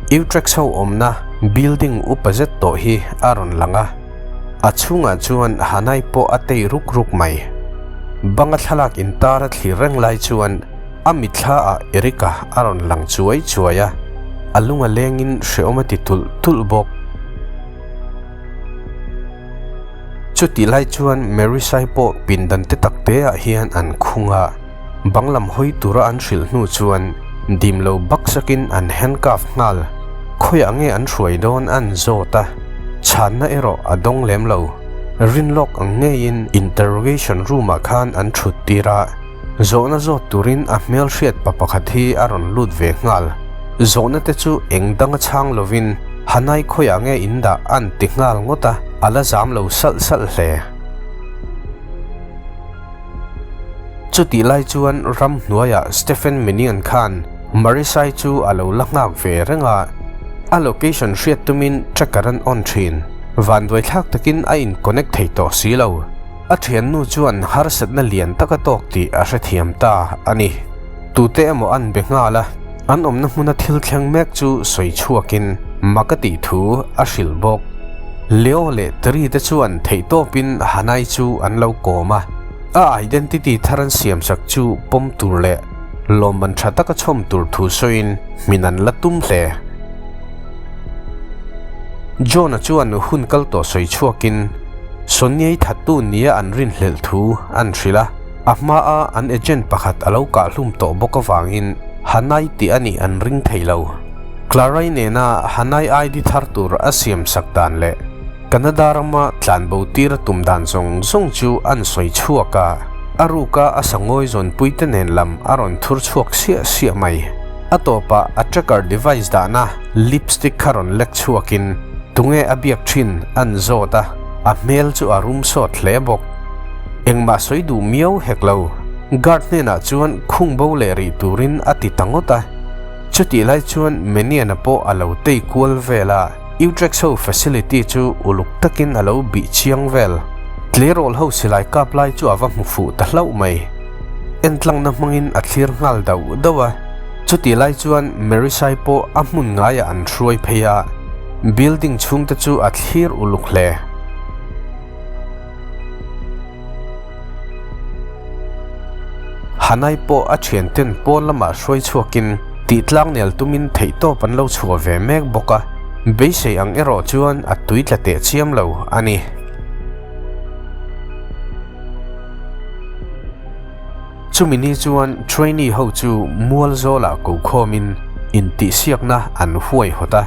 Utrecht ho awmna building upa zet tawh hi a rawn lang a, a chhungah chuan Hanai pawh a tei ruk ruk mai. Banga thlalak intar a thlir reng lai chuan a mitthla ah Eric-a a rawn lang chuai chuai a, a lung a lengin hrehawm a ti tulh tulh bawk. Chutih lai chuan Marisai pawh pindan te tak te ah hian an khung a, bang lam hawi tura an hrilh hnu chuan dim lo bak sakin an handcuff nghal. Khawiah nge an hruai dawn an zawt a, chhanna erawh a dawng lem lo. Rinlawk ang ngeiin interrogation room ah khan an thut tir a, zawhna zawt turin a hmelhriat pa pakhat hi a rawn lut ve nghal. Zawhna te chu eng danga chhang lovin Hanai khawiah nge in dah an ti nghal ngawt a, a la zam lo salh salh hle. Chutih lai chuan ramhnuaiah Stephen Minion khan Marisai chu a lo la nghak ve reng a, a location hriat tumin tracker an on thin. Vanduaithlak takin a in connect thei tawh si lo. A thiannu chuan harsatna lian tak a tawk tih a hrethiam ta a ni. Tute emaw an be nghal a, an awmna hmuna thil thleng mek chu sawi chhuakin mak a tih thu a hrilh bawk. Leo leh Terry te chuan theihtawpin Hanai chu an lo kawm a, a identity thar an siamsak chu pawm tur leh lawmman tha taka chhawm tur thu sawiin hmin an la tum hle. John-a chuan hun kal tawh sawi chhuakin Sonia-i thattu nia an rinhlelh thu an hrilh a, a hmaa an agent pakhat a lo kahhlum tawh bawk avangin Hanai tih a nih an ring thei lo. Clara-i nena Hanai ID thar tur a siam sak dan leh Canada rama tlanbo tir a tum dan zawng zawng chu an sawi chhuak a, a ruka a sangawi zawnpuite nen lam a rawn thur chhuak siah siah mai. A tawpah a tracker device dahna lipstick kha rawn lek chhuakin tunge a biak thin an zawt a, a hmel chu a rum sawt hle bawk. Engmah sawi duh miau hek lo. Guard hnenah chuan khung bo leh rih turin a ti ta ngawt a. Chutih lai chuan Meniana pawh a lo tei kual vel a, Utrecht ho facility chu uluk takin a lo bih chiang vel. Tleirawl ho silai kap lai chu a va hmu fuh ta hlauh mai. Entlangna hmangin a thlir nghal dauh dauh a, chutih lai chuan Marisai pawh a hmun ngaiah an hruai phei a, building chhungte chu a thlir uluk hle. Hanai pawh a thianten pawn lamah hruai chhuakin tihtlang nel tumin theihtawp an lo chhuah ve mek bawk a, beisei ang erawh chuan a tui tla teh chiam lo a ni. Chumi ni chuan trainee ho chu mual zawlah ko khawmin intihsiakna an huaihawt a,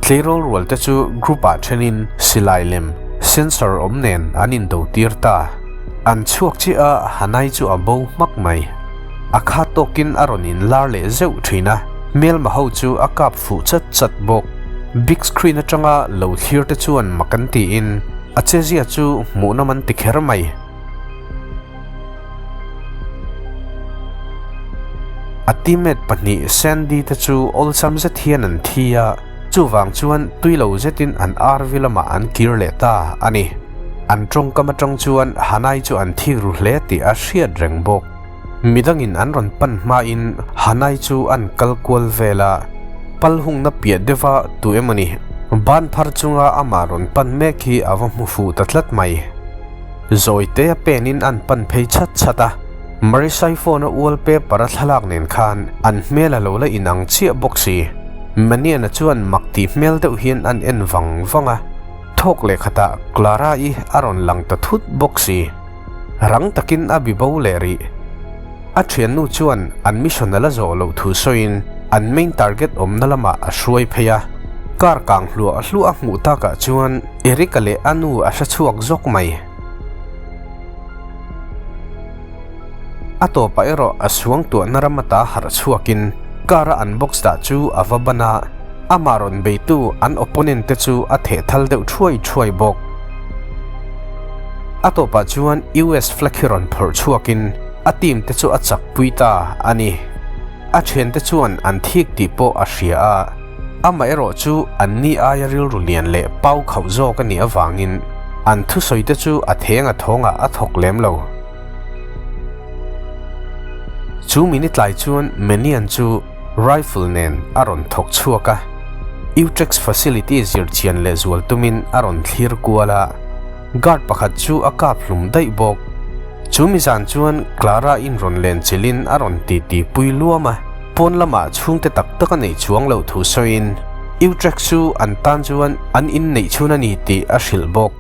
tleirawl rual te chu group ah thenin silai lem sensor awm nen an indo tir ta. An chhuak chiah a, Hanai chu a bo hmak mai. A kha tawkin a rawn inlar leh zeuh thin a, hmelma ho chu a kap fuh chat chat bawk. Big screen atanga lo thlir te chuan mak an tiin a chezia chu hmuhnawm an ti kher mai. A teammate pahnih Sandy te chu awlsam zet hian an thi a, chuvang chuan tui lo zetin an RV lamah an kir leh ta a ni. An tawngkam atang chuan Hanai chu an thik ru hle tih a hriat reng bawk. Midangin an rawn pan hmain Hanai chu an kal kual vel a, pal hungna piah deuha tu emawni ban phar chunga amah rawn pan mek hi a va hmu fuh ta tlat mai. Zawi te a pen in an pan phei chat chat a, Marisai phone a wallpaper a thlalak nen khan an hmel a lo la inang chiah bawk si. Maniana chuan mak tih hmel deuh hian an en vang vang a, thawk leh khatah Clara-i a rawn lang ta thut bawk si. Rang takin a bi bo leh rih. A thiannu chuan an mission a la zawh loh thu sawiin an main target awmna lamah a hruai phei a, car kang hluah hluah a hmuh takah chuan Eric-a leh a nu a hre chhuak zawk mai. A tawpah erawh a suang tuahna ram ata harh chhuakin car a an box dah chu a va ban a, amah rawn beitu an opponent te chu a theh thal deuh thuai thuai bawk. A tawpah chuan US flag hi rawn phawrh chhuakin a team te chu a chak pui ta a ni. A thiante chuan an thik tih pawh a hria a, amaherawh chu an ni aia rilru lian leh pau khauh zawk a nih avangin an thusawi te chu a theng a thawngah a thawk lem lo. Chu minute lai chuan Menian chu rifle nen a rawn thawk chhuak a. Utrex facility zir chian leh zual tumin a rawn thlir kual a, guard pakhat chu a kap hlum daih bawk. Chu mi zan chuan Clara in rawn len chilhin a rawn titi pui luam a, pawn lamah chhungte tak tak a neih chuang loh thu sawiin Utrex chu an tan chuan an inneih chhun a ni tih a hrilh bawk.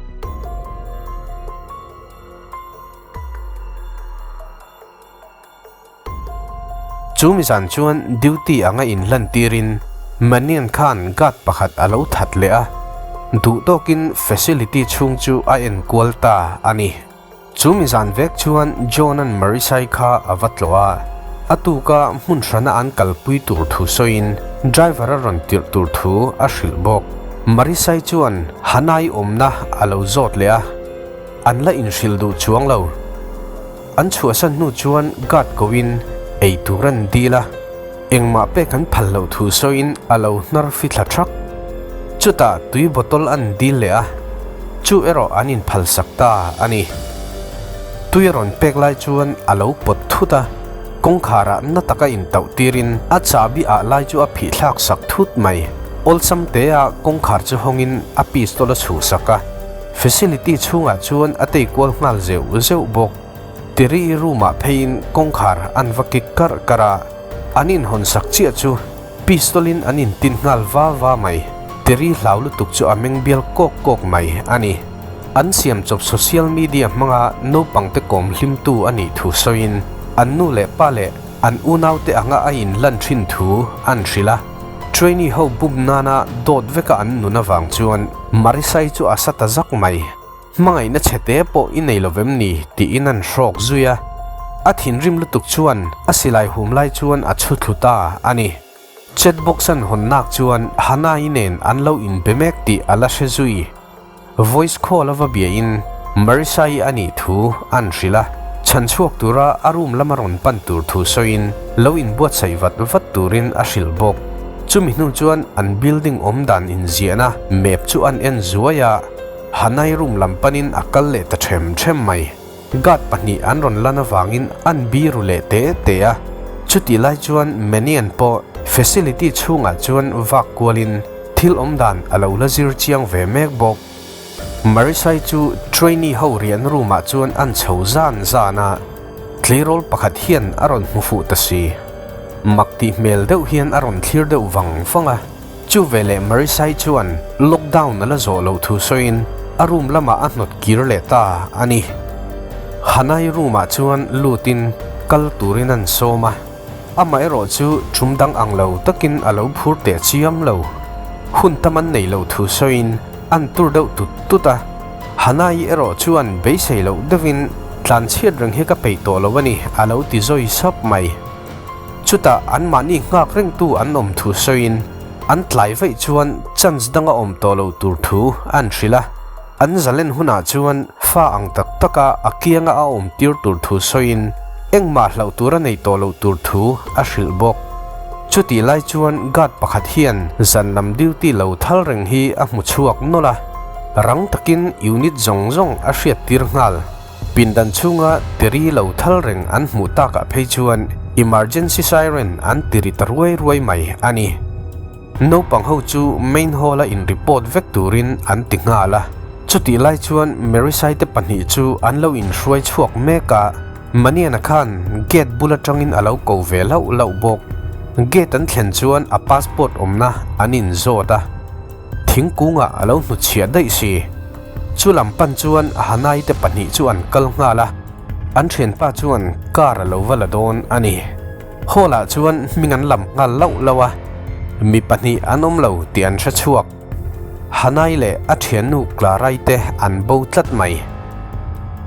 Chu mi zan chuan duty anga inhlan tirin Manian khan guard pakhat a lo that leh a, duh tawkin facility chhung chu a en kual ta a ni. Chu mi zan vek chuan John-a'n Marisai kha a va tlawh a, a tuka hmun hrana an kalpui tur thu sawiin driver a rawn tirh tur thu a hrilh bawk. Marisai chuan Hanai awmna a lo zawt leh a, an la inhrilh duh chuang lo. An chhuahsan hnu chuan guard koin ei tur an dil a, engmah pek an phal loh thu sawiin a lo hnar fithla thak. Chutah tui bottle an dil leh a, chu erawh an inphal sak ta a ni. Tui a rawn pek lai chuan a lo pawt thut a, kawngkharah na taka intauh tirin a chahbi ah lai chu a phih thlak sak thut mai. Awlsam tea kawngkhar chu hawngin a pistol a chhuhsak a. Facility chhungah chuan a tei kual nghal zeuh zeuh bawk. Tiri room ah pheiin kawngkhar an va kik karh karh a, an inhawn sak chiah chu pistol in an intin nghal va va mai. Tiri hlau lutuk chu a meng bial kawk kawk mai a ni. An siam chawp social media hmanga naupang te kawm hlimtu a nih thu sawiin an nu leh pa leh an unaute anga a inlan thin thu an hrilh a. Trainee ho bum nana dawt veka an nun avang chuan Marisai chu a sa ta zak mai. Hmangaihna chhete pawh i nei lovem ni tiin an hrawk zui a. A thinrim lutuk chuan a silai hum lai chuan a chhu thlu ta a ni. Chat box an hawn nak chuan Hana-i nen an lo inbe mek tih a la hre zui. Voice call a va biahin Marisa-i a nih thu an hrilh a, chhan chhuak tura a room lama rawn pan tur thu sawiin lo inbuatsaih vat vat turin a hrilh bawk. Chumi hnu chuan an building awm dan inziahna map chu an en zuai a, Hanai room lam panin a kal leh ta ṭhem ṭhem mai. Guard pahnih an rawn lan avangin an biru leh te te a, chutih lai chuan Manian pawh facility chhungah chuan vak kualin thil awm dan a lo la zir chiang ve mek bawk. Marisai chu trainee ho riahna room ah chuan an chho zan zan a, tleirawl pakhat hian a rawn hmu fuh ta si. Mak tih hmel deuh hian a rawn thlir deuh vang vang a. Chu veleh Marisai chuan lockdown a la zawh loh thu sawiin a room lamah a hnawt kir leh ta a ni. Hanai room ah chuan lutin kal turin an sawm a, amaherawh chu tum dang ang lo takin a lo phur teh chiam lo. Hun tam an neih loh thu sawiin an tur deuh tut tut a, Hanai erawh chuan beisei loh deuhin tlanchhiat reng hi ka peih tawh lo a ni a lo ti zawi sap mai. Chutah anmahni nghak rengtu an awm thu sawiin an tlai vaih chuan chance danga awm tawh lo tur thu an hrilh a. An zalen hunah chuan fa ang tak taka a kianga a awm tir tur thu sawiin engmah hlauh tur a nei tawh loh tur thu a hrilh bawk. Chutih lai chuan guard pakhat hian zan lam duty lo thal reng hi a hmu chhuak nawlh a, rang takin unit zawng zawng a hriat tir nghal. Pindan chhunga teri lo thal reng an hmuh takah phei chuan emergency siren an ti ri ta ruai ruai mai a ni. Naupang ho chu main hall a in report vek turin an ti nghal a. Chutih lai chuan Marisai te pahnih chu an lo inhruai chhuak mek a, Maniana khan gate bul atangin a lo ko ve hlauh hlauh bawk. Gate an thlen chuan a passport awmna an inzawt a. Thingkungah a lo hnutchhiah daih si. Chu lam pan chuan Hanai te pahnih chu an kal nghal a, an thianpa chuan car a lo va la dawn a ni. Hall ah chuan hming an lam nghal lauh lauh a, mi pahnih an awm lo tih an hre chhuak. Hanai leh a thiannu Clarai te an bo tlat mai.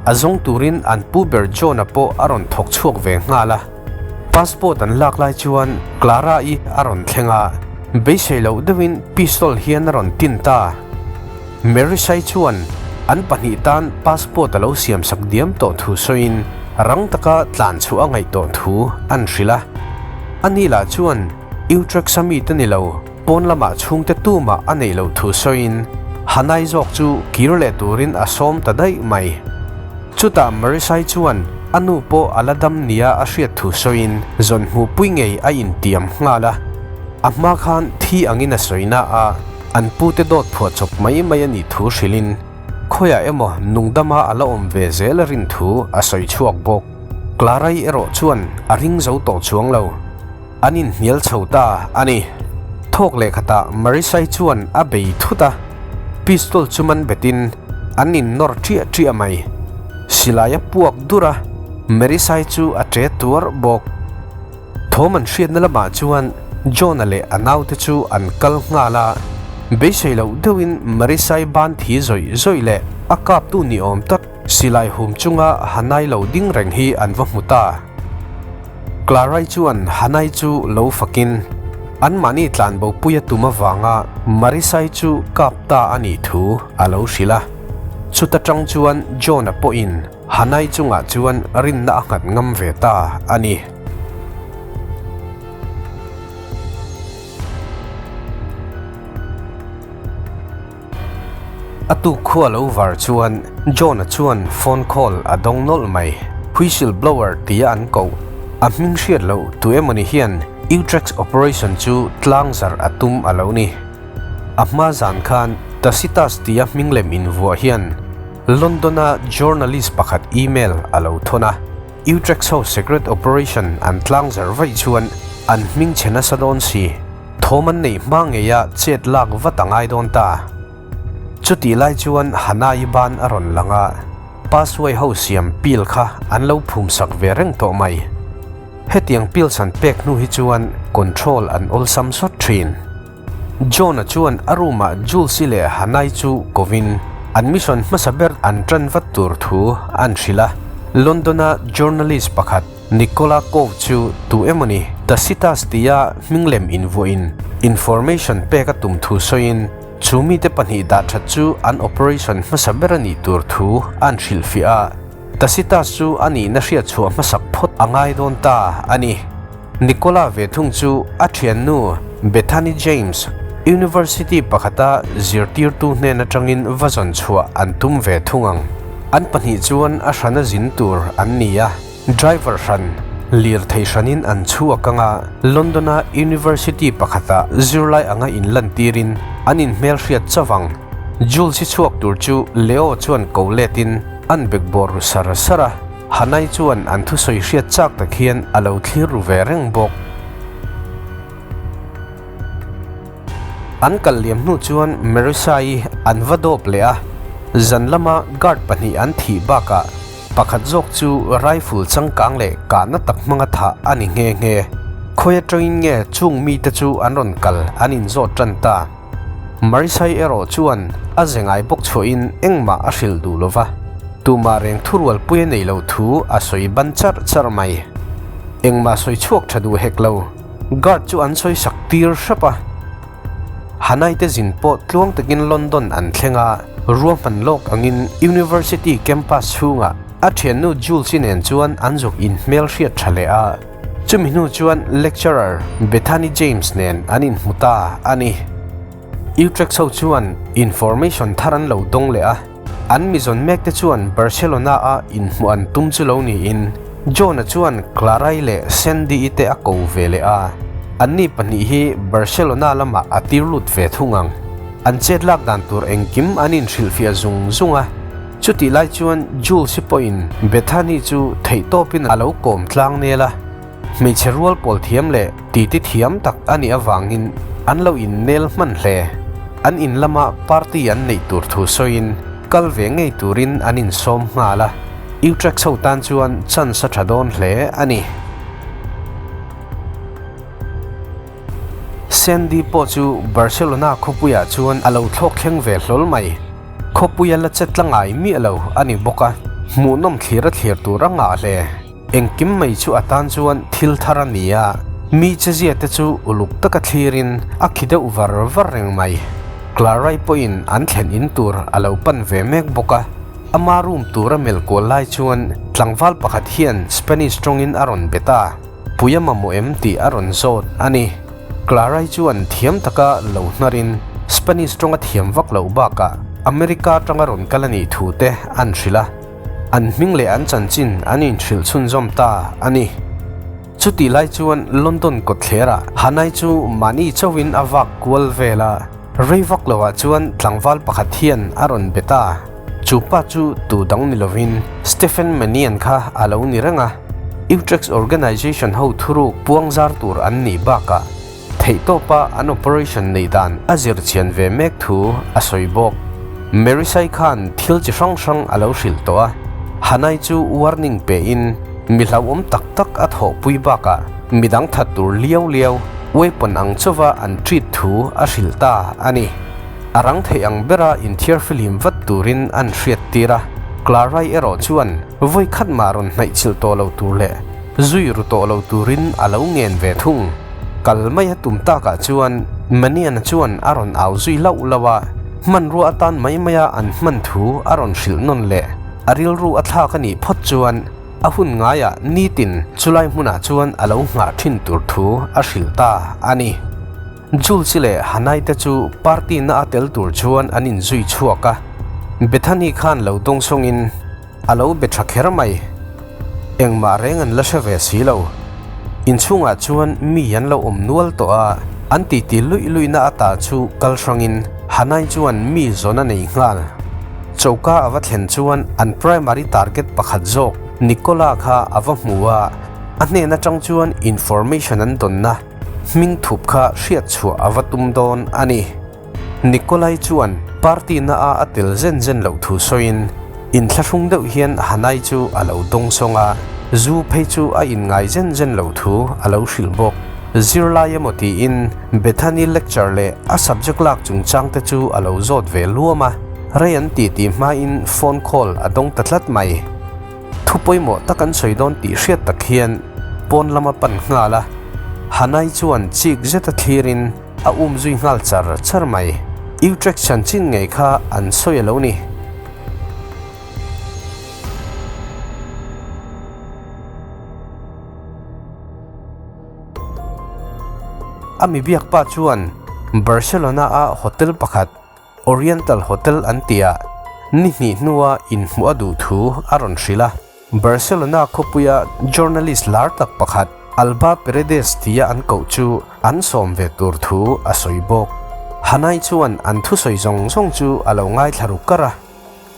A zawng turin an pu ber John-a pawh a rawn thawk chhuak ve nghal a. Passport an lak lai chuan Clara-i a rawn thleng a, beisei loh deuhin pistol hian a rawn tin ta. Mary Sai chuan an pahnih tan passport a lo siam sak diam tawh thu sawiin rang taka tlan chhuah a ngaih tawh thu an hrilh a. Ani lah chuan Utrecht-a mite ni lo, pawn lamah chhungte tumah a neih loh thu sawiin Hanai zawk chu kir leh turin a sawm ta daih mai. Chutah Marisai chuan a nu pawh a la dam nia a hriat thu sawiin zawn hmuhpui ngei a intiam nghal a. A hma khan thi angin a sawi na a, an pute dawt phuah chawp mai mai a nih thu hrilhin khawiah emaw nungdama a la awm ve zel a rin thu a sawi chhuak bawk. Clara-i erawh chuan a ring zo tawh chuang lo. An inhnial chho ta a ni. Thawk leh khatah Marisai chuan a bei thut a, pistol chu man betin an innawr ṭiah ṭiah mai. Silai a puak dur a, Marisai chu a ṭe tuar bawk. Thawm an hriatna lamah chuan John-a leh a naute chu an kal nghal a, beisei loh deuhin Marisai ban thi zawih zawih leh a kaptu ni awm tak silai hum chunga Hanai lo ding reng hi an va hmu ta. Clara-i chuan Hanai chu lo fakin anmahni tlanbopuia tum avanga Marisai chu kap ta a nih thu a lo hrilh a. Chuta tang chuan John-a pawhin Hanai chungah chuan rinna a nghat ngam ve ta a ni. A tuk khua lo var chuan John-a chuan phone call a dawng nawlh mai. Whistle blower tia an koh. A hming hriat loh tu emawni hian Utrecht operation chu tlang zarh a tum a lo ni. A hma zan khan Tacitus tia hming lem invuah hian London-a journalist pakhat email a lo thawn a. Utrecht ho secret operation an tlang zarh vaih chuan an hming chhe nasa dawn si. Thawm an neih hma ngeia chet lak vat a ngai dawn ta. Chutih lai chuan Hana-i ban a rawn lang a, Pasway ho siam pil kha an lo phum sak ve reng tawh mai. Hetiang pills an pek hnu hi chuan control an awlsam sawt thin. John-a chuan a room-ah Jules-i leh Hana-i chu kovin an mission hmasa ber an tan vat tur thu an hrilh a. London-a journalist pakhat Nicola Cove chu tu emawni Tacitus tia hming lem invuahin information pek a tum thu sawiin chu mite pahnih dah that chu an operation hmasa ber a nih tur thu an hrilhfiah a, Tacitus chu a nihna hriat chhuah hmasak phawt a ngai dawn ta a ni. Nicola ve thung chu a thiannu Bethany James, University pakhata zirtirtu hnen atangin va zawn chhuah an tum ve thung ang. An pahnih chuan a hrana zin tur an ni a. Driver hran, lirthei hranin an chhuak anga London-a University pakhata zirlai anga inlantirin an inhmelhriat chauh ang. Jules-i chhuak tur chu Leo chuan ko letin an bekbawr ru sar sar a, Hanai chuan an thusawi hriat chak tak hian a lo thlir ru ve reng bawk. An kal liam hnu chuan Marissa-i an va dawp leh a, zan lama guard pahnih an thih bakah pakhat zawk chu rifle changkang leh kahna tak hmanga thah a ni nghe nghe. Khawi atangin nge chung mite chu an rawn kal an inzawt tan ta. Marissa-i erawh chuan a ze ngai bawk chhuahin engmah a hrilh duh lo va, tumah reng thurualpui a nei lo thu a sawi ban charh charh mai. Engmah sawi chhuak tha duh hek lo. Guard chu an sawi sak tir hrep a. Hanai te zin pawh tluang takin London an thleng a, ruahman lawk angin University campus chhungah a thiannu Jules-i nen chuan an zuk inhmel hriat tha leh a. Chumi hnu chuan lecturer Bethany James nen an inhmu ta a ni. Utrecht ho chuan information thar an lo dawng leh a. An mizawn mek te chuan Barcelona a inhmuh an tum chu lo niin John-a chuan Clara-i leh Sandy-i te a ko ve leh a, anni pahnih hi Barcelona lamah a tir lut ve thung ang. An chet lak dan tur engkim an inhrilhfiah zung zung a, chutih lai chuan Jules-i pawhin Bethany chu theihtawpin a lo kawm tlang nel a. Hmeichhe rual pawl thiam leh titi thiam tak a nih avangin an lo innel hman hle. An in lama party an neih tur thu sawiin kal ve ngei turin an insawm nghal a, Utrecht ho tan chuan chance a tha dawn hle a ni. Sandy pawh chu Barcelona khawpuiah chuan a lo thlawk thleng ve hlawl mai. Khawpuia la che tla ngai miah lo a ni bawk a, hmuhnawm thlir a thlir tur a ngah hle. Engkim mai chu a tan chuan thil thar a ni a, mi chezia te chu uluk taka thlirin a khi deuh var var reng mai. Clara-i pawhin an thlen in tur a lo pan ve mek bawk a, ama room tura melh kual lai chuan tlangval pakhat hian Spanish tawngin a rawn bet a, Pui a mamawh em tih a rawn zawt a ni. Clara-i chuan thiam taka lo hnarin Spanish tawnga thiam vak loh bakah America atanga rawn kal a nih thu te an hrilh a. An hming leh an chanchin an inhrilh chhunzawm ta a ni. Chutih lai chuan London kawtthlerah Hanai chu mahni chauhin a vak kual vel a, rei vak loah chuan tlangval pakhat hian a rawn be ta. Chu pa chu tu dang ni lovin Stephen Mannion kha a lo ni reng a, Utrecht Organisation ho thuruk puang zar tur an nih bakah theihtawpa an operation neih dan a zir chian ve mek thu a sawi bawk. Marisai khan thil chi hrang hrang a lo hrilh tawh a, Hanai chu warning pein mi hlauhawm tak tak a thawhpui bakah midang that tur liau liau weapon ang chauva an treat thu a hrilh ta a ni. A rang theih ang bera inthiar fihlim vat turin an hriat tir a, Clara-i erawh chuan vawi khat mah rawn hnaihchilh tawh lo tur leh zui ru tawh lo turin a lo ngen ve thung. Kal mai a tum takah chuan Manian-a chuan a rawn au zui lauh lauh a, hmanrua atan mai maia an hman thu a rawn hrilh nawn leh a rilru a thlak a nih phawt chuan a hun ngaiah nitin chulai hmunah chuan a lo nghah thin tur thu a hrilh ta a ni. Jules leh Hanai te chu party na a tel tur chuan an inzui chhuak a, Bethany khan lo dawngsawngin a lo be tha kher mai. Engmah reng an la hre ve si lo. Inchhungah chuan mi an lo awm nual tawh a, an titi luih luihna ata chu kal hrangin Hanai chuan mi zawn a nei nghal. Choka a va thlen chuan an primary target pakhat zawk Nicola kha a va hmu a, a hnen atang chuan information an dawnna Hming thup kha hriat chhuah a va tum dawn a ni. Nikolai chuan party na a a tel zen zen loh thu sawiin inthlahrung deuh hian Hanai chu a lo dawng sawng a, zu phei chu a inngai zen zen loh thu a lo hrilh bawk. Zirlai emaw tiin Bethany lecture leh a subject lak chungchang te chu a lo zawt ve luam a, rei an ti tih hmain phone call a dawng ta tlat mai. Thu pawimawh tak an sawi dawn tih hriat tak hian pawn lama pan nghal a, Hanai chuan chik zeta thlirin a um zui nghal char char mai. Utrecht chanchin ngei kha an sawi a lo ni. A mi biak pa chuan Barcelona-a hotel pakhat Oriental Hotel an tihah ni hnih hnua inhmuh a duh thu a rawn hrilh a. Barcelona khawpuia journalist lar tak pakhat Alba Paredes tia an koh chu an sawm ve tur thu a sawi bawk. Hanai chuan an thusawi zawng zawng chu a lo ngaithla ru kar a.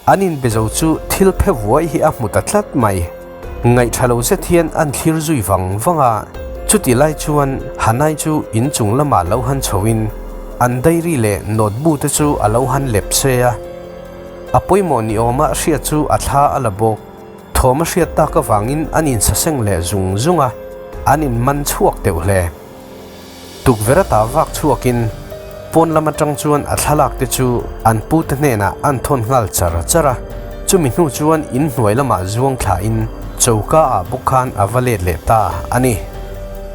An inbe zo chu thil phe vuai hi a hmu ta tlat mai. Ngaihṭha lo zet hian an thlir zui vang vang a, chuti lai chuan Hanai chu inchung lamah lo han chhoin an diary leh note te chu a lo han lep se a. A pawimawh ni awma hriat chu a thla a la bawk. Thawm a hriat tak avangin an insaseng leh zung zung a, an inman chhuak deuh hle. Tukverh ata vak chhuakin pawn lam atang chuan a thlalak te chu an pute hnenah an thawn nghal char char a, chumi hnu chuan in hnuai lamah zuang thlahin choka ah bawk khan a va let leh ta a ni.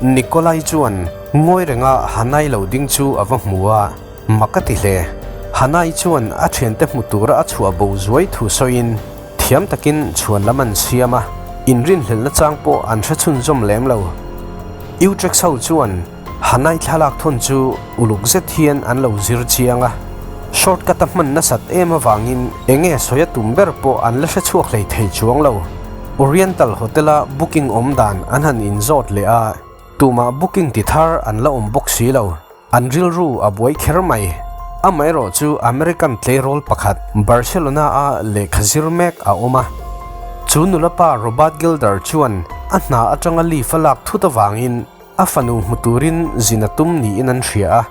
Nikolai chuan ngawi renga Hanai lo ding chu a va hmu a, mak a ti hle. Hanai chuan a thiante hmu tura a chhuah bo zuai thu sawiin thiam takin chhuan lam an siam a, inrinhlelhna chang pawh an hre chhunzawm lem lo. Utrecht ho chuan Hanai thlalak thawn chu uluk zet hian an lo zir chiang a, shortcut a hman nasat em avangin enge sawi a tum ber pawh an la hre chhuak hlei thei chuang lo. Oriental Hotel-a booking awm dan an han inzawt leh a, tumah booking ti thar an la awm bawk si lo. An rilru a buai kher mai. Amaherawh chu American tleirawl pakhat Barcelona-a lehkha zir mek a awm a. Chu nula pa Robert Gilder chuan a hna atanga leave a lak thut avangin a fanu hmu turin zin a tum niin an hria a.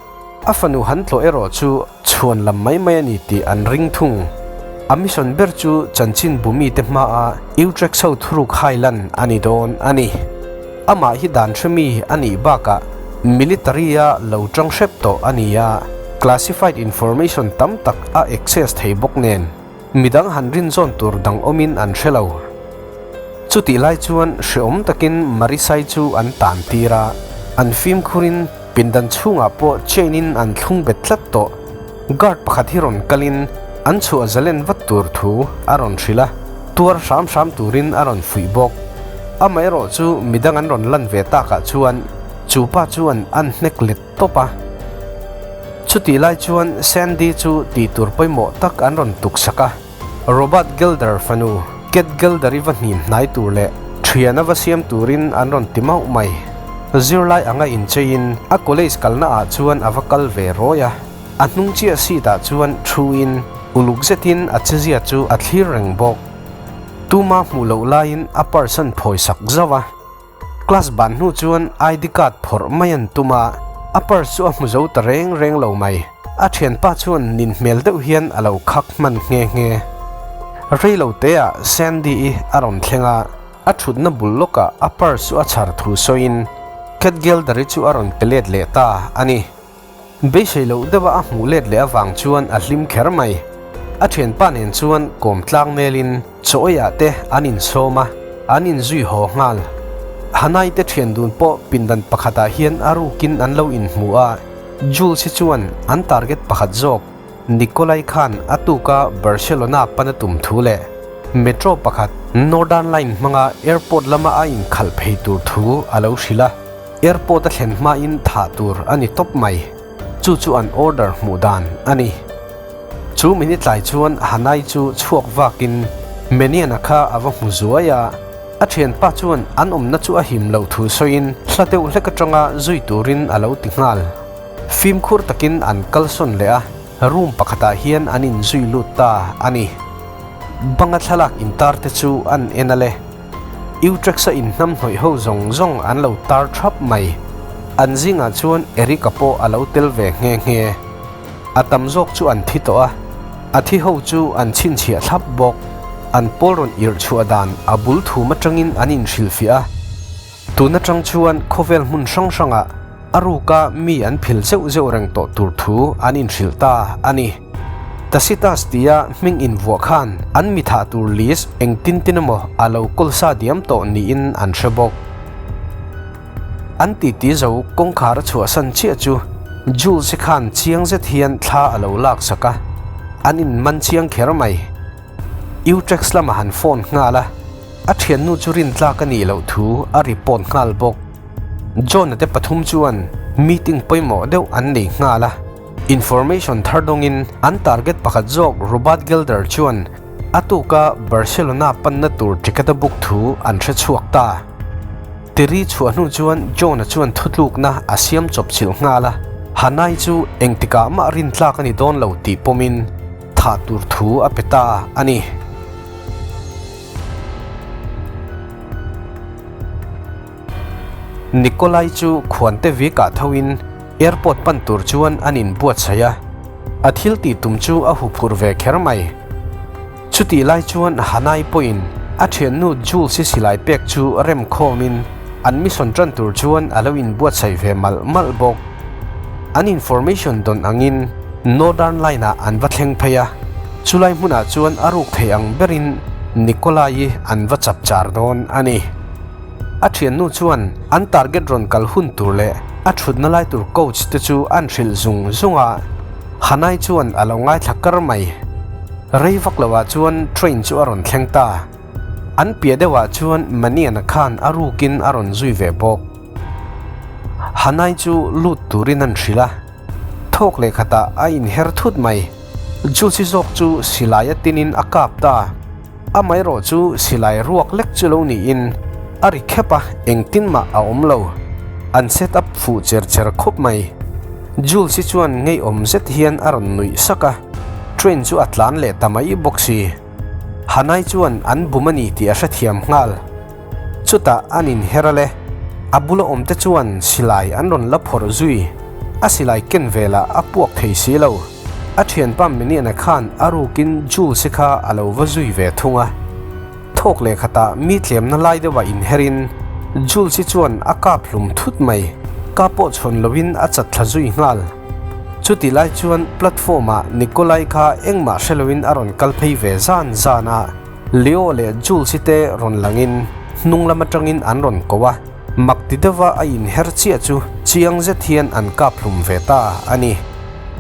A fanu han tlawh erawh chu chhuan lam mai mai a ni tih an ring thung. A mission ber chu chanchin bumite hmaa Utrecht ho thuruk hailan a ni dawn a ni. Amah hi dan hremi a nih bakah military-a lo tang hrep tawh a ni a, classified information tam tak a access thei bawk nen midang han rinzawn tur dang awmin an hre lo. Chutih lai chuan hreawm takin Marisai chu an tan tir a, an fimkhurin pindan chhungah pawh chain-in an thlung bet tlat tawh. Guard pakhat hi rawn kalin an chhuah zalen vat tur thu a rawn hrilh a, tuar hram hram turin a rawn fuih bawk. Amaherawh chu midang an rawn lan ve takah chuan chu pa chuan an hnek let tawp a. Chutih lai chuan Sandy chu tih tur pawimawh tak an rawn tuksak a, Robert Gelder fanu Cat Gelder-i va hnim hnai tur leh thian a va siam turin an rawn ti mauh mai. Zirlai anga incheiin a college kalna ah chuan a va kal ve rawi a, a hnung chiah seat ah chuan thu in uluk zetin a chezia chu a thlir reng bawk. Tuma hmuh loh laiin a purse an phawi sak zauh a. Class ban hnu chuan ID card phawrh mai an tum a, a purse chu a hmu zo ta reng reng lo mai. A thianpa chuan nin hmel deuh hian a lo khak hman nghe nghe. Reilo teah Sandy-i a rawn thleng a, a thutna bul lawkah a purse chu a chhar thu sawiin Cat Gelder-i chu a rawn pe let leh ta a ni. Beisei loh deuha a hmuh let leh avang chuan a hlim kher mai. A thianpa nen chuan kawm tlang melin chaw eiah te an insawm a, an inzui haw nghal. Hanai te thian dun pawh pindan pakhatah hian a rukin an lo inhmu a, Jules hi chuan an target pakhat zawk Nikolai khan a tuka Barcelona pan a tum thu leh Metro pakhat Northern Line hmanga airport lama a inkhalh phei tur thu a lo hrilh a. Airport a thlen hmain thah tur a ni tawp mai. Chu chu an order hmuh dan a ni. Chu minute lai chuan Hanai chu chhuak vakin Meniana kha a va hmu zuai a. A thianpa chuan an awmna chu a him loh thu sawiin hla deuh hlek atanga zui turin a lo ti nghal. Fimkhur takin an kalsawn leh a, room pakhatah hian an inzui lut ta a ni. Banga thlalak intar te chu an en a le. Utrecht-a inhnamhnawih ho zawng zawng an lo tar thap mai. An zingah chuan Eric-a pawh a lo tel ve nghe nghe. A tam zawk chu an thi tawh a, a thi ho chu an chhinchhiah thlap bawk. An pawl rawn irh chhuah dan a bul thum atangin an inhrilhfiah a. Tun atang chuan khawvel hmun hrang hrangah a ruka mi an phil zeuh zeuh reng tawh tur thu an inhrilh ta a ni. Tacitus tia hming invuah khan an mi thah tur list engtin tin emaw a lo kawl sa diam tawh niin an hre bawk. An titi zo kawngkhar a chhuahsan chiah chu Jules-i khan chiang zet hian thla a lo laksak a, an inman chiang kher mai. Utrecht lamah han phone nghal a, a thiannu chu rintlak a nih loh thu a report nghal bawk. John-a te pathum chuan meeting pawimawh deuh an nei nghal a, information thar dawngin an target pakhat zawk Robert Gelder chuan a tuka Barcelona panna tur ticket a book thu an hre chhuak ta. Tiri chhuah hnu chuan John-a chuan thutlukna a siam chawp chilh nghal a, Hanai chu engtikah mah rintlak a ni dawn lo tih pawmin thah tur thu a pe ta a ni. Nikolai chu khuante vikah thoin airport pan tur chuan an inbuatsaih a, a thil tih tum chu a huphurh ve kher mai. Chutih lai chuan Hanai pawhin a thiannu Jules-i silai pek chu rem khawmin an mission tan tur chuan a lo inbuatsaih ve malh malh bawk. An information dawn angin Northern Line-ah an va thleng phei a, chulai hmunah chuan a ruk thei ang berin Nikolai-i an va chap char dawn a ni. A thiannu chuan an target rawn kal hun tur leh a thutna lai tur coach te chu an hrilh zung zung a, Hanai chuan a lo ngaithla kar mai. Rei vak loah chuan train chu a rawn thleng ta. An piah deuhah chuan Maniana khan a rukin a rawn zui ve bawk. Hanai chu lut turin an hrilh a, thawk leh khatah a inher thut mai. Jusi zawk chu silai a tinin a kap ta. Amaherawh chu silai ruak lek chu lo niin a ri khep a, engtin mah a awm lo. An set up fuh cher cher khawp mai. Jules hi chuan ngeiawm zet hian a rawn nuih sak a, train chu a tlan leh ta mai bawk si. Hanai chuan an bum a ni tih a hrethiam nghal. Chutah an inher a le. A bula awmte chuan silai an rawn la phawrh zui. A silai ken velah a puak thei si lo. A thianpa Miniana khan a rukin Jules-i kha a lo va zui ve thung a. Thawk leh khatah mi tlemna lai deuhah inherin Jules-i chuan a kap hlum thut mai. Ka pawh chhawn loin a chat thla zui nghal. Chutih lai chuan platform-ah Nikolai kha engmah hre loin a rawn kal phei ve zan zan a. Leo leh Jules-i te rawn langin hnung lam atangin an rawn ko a, mak ti deuha a inher chiah chu chiang zet hian an kap hlum ve ta a ni.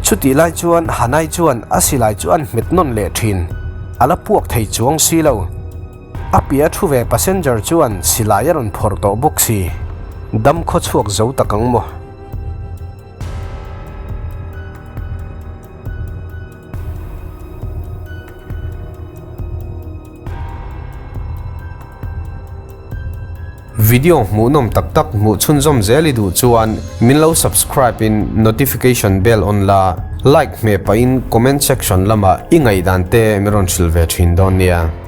Chutih lai chuan Hanai chuan a silai chu an hmet nawn leh thin, a la puak thei chuang si lo. A piah thu ve passenger chuan silai a rawn phawrh tawh bawk si. Dam khaw chhuak zo tak ang maw? Video hmuhnawm tak tak hmuh chhunzawm zel i duh chuan min lo subscribe in notification bell on la, like hmeh pahin comment section lamah i ngaihdan te min rawn hrilh ve thin dawn nia.